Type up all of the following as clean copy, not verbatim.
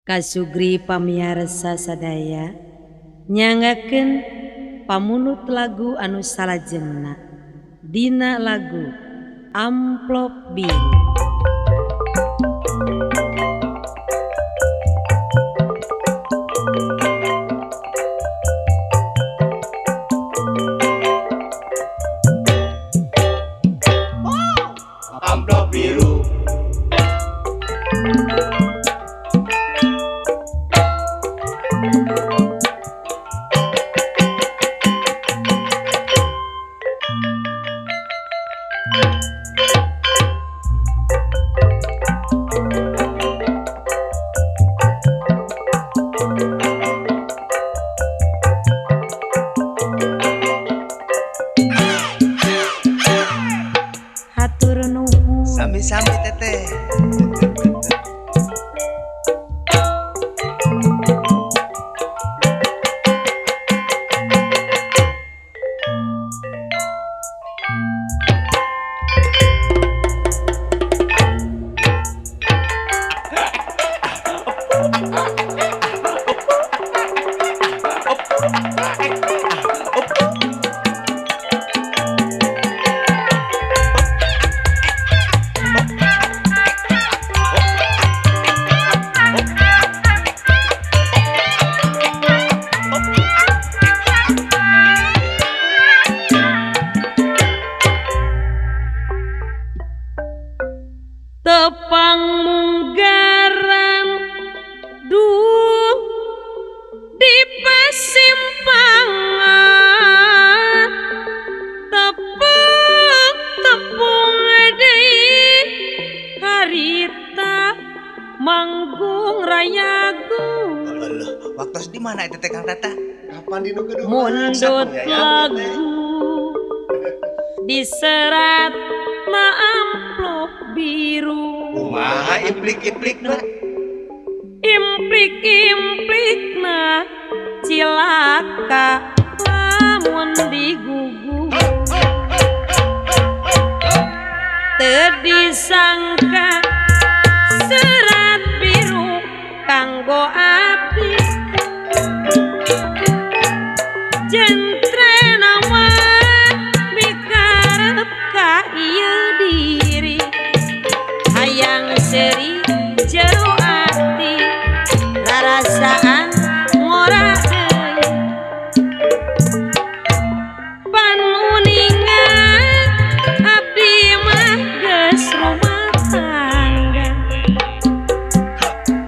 Kasugri pamiarsa sadaya nyangakeun pamunut lagu anu salajengna dina lagu Amplop Biru. Amplop biru. Hatur nuhun. Sami-sami teteh. Tepang munggaran duh di pasimpangan, tepung tepung deui harita manggung rayagung. Alah, waktos di mana eta teh Kang Tata? Kapan dinu kedua? Mundut lagu diserat na amplop biru. Kumaha implik-implikna? Implik-implikna cilaka lamun digugu. Teu disangka serat biru kanggo abdi. Jentrena mah mikarep ka ieu diri, hayang seri jero ati rarasaan ngora deui. Panuninga abdi mah geus rumah tangga,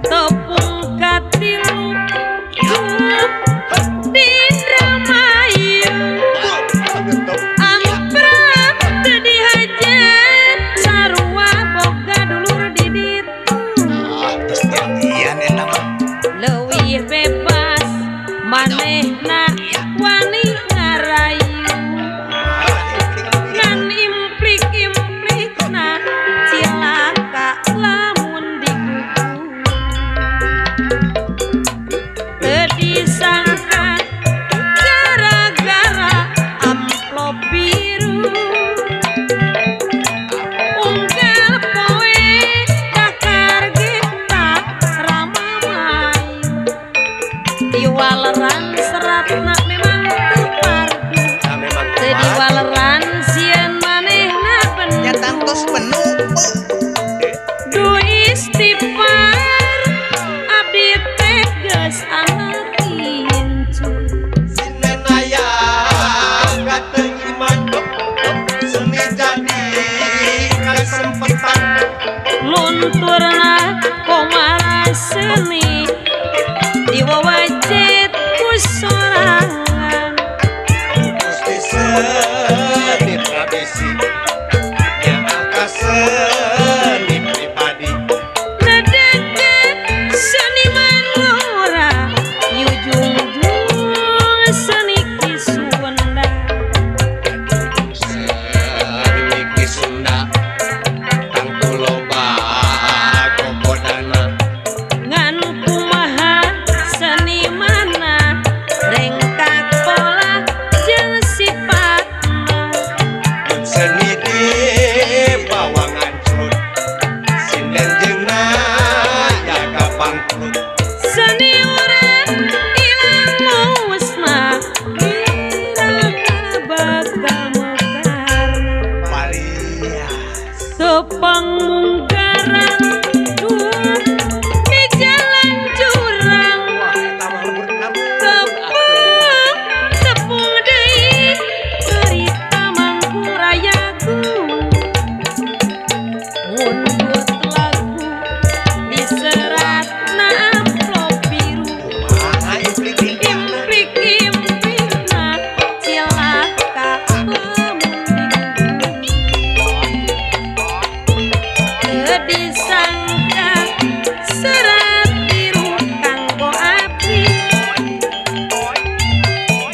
tepung katilu di Indramayu. Amprap teu dihajar sarua boga dulur di ditu. Ah, tos jadian eta mah. Leuwih bebas manehna wani ngarayu, ngan implik-implikna cilaka lamun digugu. Teu disangka gara-gara amplop biru, unggal poe kakar kita ramamayu. Diwaleran seratna memang teu pardu, Nah, memang teu kumaha? diwaleran sieun manehna Nya bendu. tangtos penuh. Du istighfar abdi teh geus anak incu. Sinden aya kateuiman, seni jadi kasempetan. Lunturna komara seni diwawajit ku sorangan. Gusti seni tradisi nya aka seni pribadi. Nedeket seniman ngora yujungjung seni Ki Sunda. Seni Ki Sunda tangtu loba kokodana. Ngan kumaha senimana rengkak pola jeung sifatna. Seni di bawang ancrut, sinden jeung jaga bangkrut. Seni urang ilang musnah iraha bakal mekarna Palias tepang munggaran duh di jalan jurang Wah, eta mah lembur kamu. tepung tepung deui cerita mangkurayaku mundut lagu diseratna amplop biru Kumaha implik-implikna? implik-implikna cilaka lamun teu disangka serat biru kanggo abdi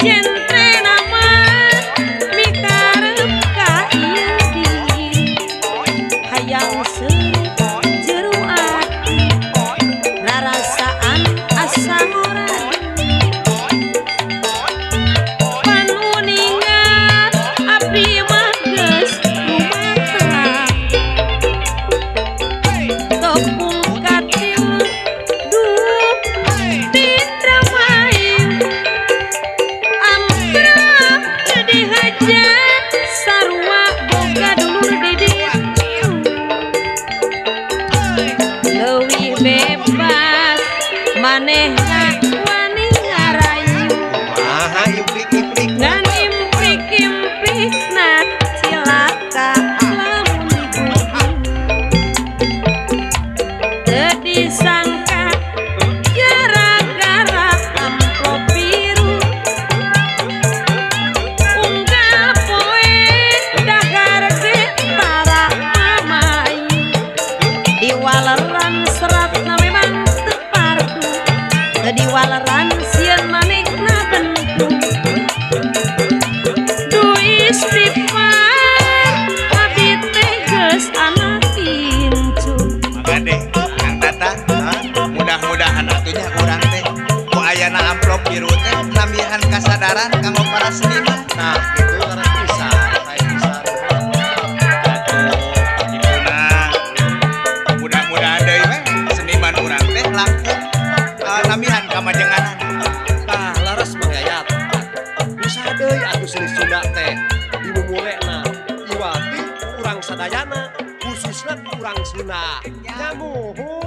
genre nama mikarep ka ieu diri hayang seuri jero ati rarasaan asa ngora panuninga abdi mah geus lumatak tepung katil duh di Indramayu amprok teu dihaja sarua boga dulur di ditu leuwih bebas manehna wani ngarayu Kumaha implik-implikna? ngan implik-implikna cilaka lamun digugu teu disangka gara-gara amplop biru unggal poe dahar ge tara mamayu diwaleran seratna memang teu pardu teu diwaleran sieun manehna bentu du istighfar abdi teh geus anak incu. Mangga deh, Kang Tata. Mudah-mudahan atunya urang teh ku ayana amplop biru teh nambihan kasadaran kanggo para seniman. Nah, kitu leres pisan, sae pisan. Atuh, kituna. Mudah-mudahan deui we seniman urang teh langkung nambihan kamajenganan. Tah, leres Mang Yayat. Bisa deui atuh seni Sunda teh dimumulena iwati ku urang sadayana, khususna ku urang Sunda. Nya muhun.